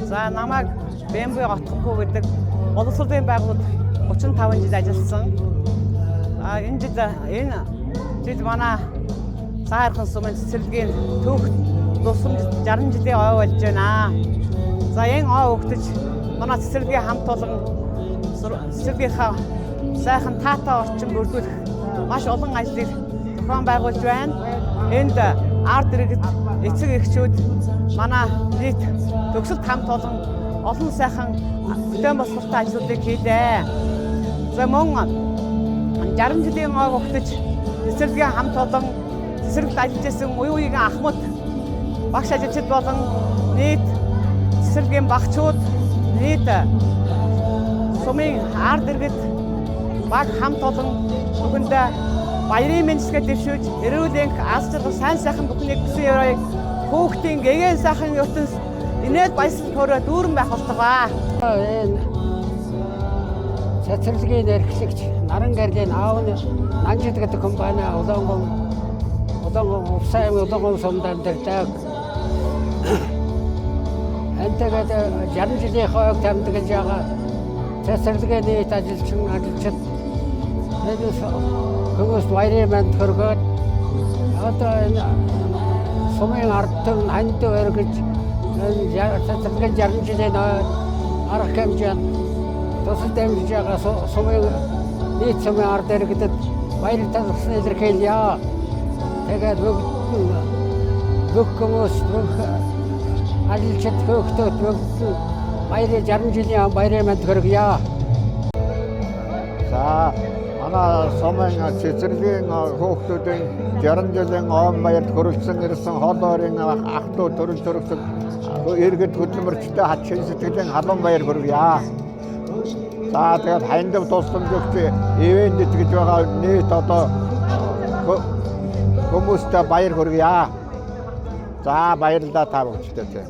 За, намайг BMW Отгонхүү гэдэг, боловсролын байгууллагад 35 жил ажилласан. А энэ жил манай Цаархан сумын цэцэрлэгийн түүх тусламж 60 жилийн ой болж байна. За, энэ ой өгтөж манай цэцэрлэгийн хамт олон цэцэрлэгийнхаа сайхан таатай орчин бүрдүүлэх маш олон ажлыг зохион байгуулж байна. Энд ард иргэд, эцэг эхчүүд, манай нийт төгсөлт хамт олон олон сайхан бүтээн босголттой ажлуудыг хийлээ. За, мөн 60 жилийн ойг өгтөж цэцэрлэгийн хамт олон цэцэрлэгт ажиллаж исэн үе үеийн ахмад багш ажилчид болон нийт цэцэрлэгийн багчууд, нийт сумын ард иргэд, баг хамт олон бүхэндээ баярын мэндчилгээ дэвшүүлж, эрүүл энх, аз жаргал, сайн сайхан бүхнийг хүсэн ёроолыг, хүүхдийн гэгээн сайхан ертөнц, инээд баясгал хөөрөө дүүрэн байх болтугай. Энэ цэцэрлэгийн эрхлэгч Наран гэрлийн аав нь Нанжид гэдэг компани Улаангон Увсан аймаг Улаангон сумд амьдардаг. Энтэйгээд 60 жилийн ойг тэмдэглэж байгаа цэцэрлэгийн нийт ажилчин ажилчид энэ хүмүүст баярын мэнд хүргээд, одоо энэ сумын ард түмэн хандив өргөж, энэ цэцэрлэгийн 60 жилийн ой арга хэмжээнд тусал дэмжиж байгаа сумын нийт сумын ард иргэдэд баяр талархсан илэрхийлье. Тэгээд бүгд, бүх хүмүүс, бүх ажилчид, хүүхдүүд бүгд баярын 60 жилийн баярын мэнд хүргье. За, манай сумын цэцэрлэгийн хүүхдүүдийн 60 жилийн он баярт хүрэлцэн ирсэн хол ойрын ах дүү, төрөл төрөсөг иргэд хөдөлмөрчтэй чин сэтгэлийн халуун баяр хүргье. За, тэгээд хандив тусламж өгч ивээн тэтгэж байгаа нийт одоо хүмүүстээ баяр хүргье. За, баярлалаа та бүгдтэй.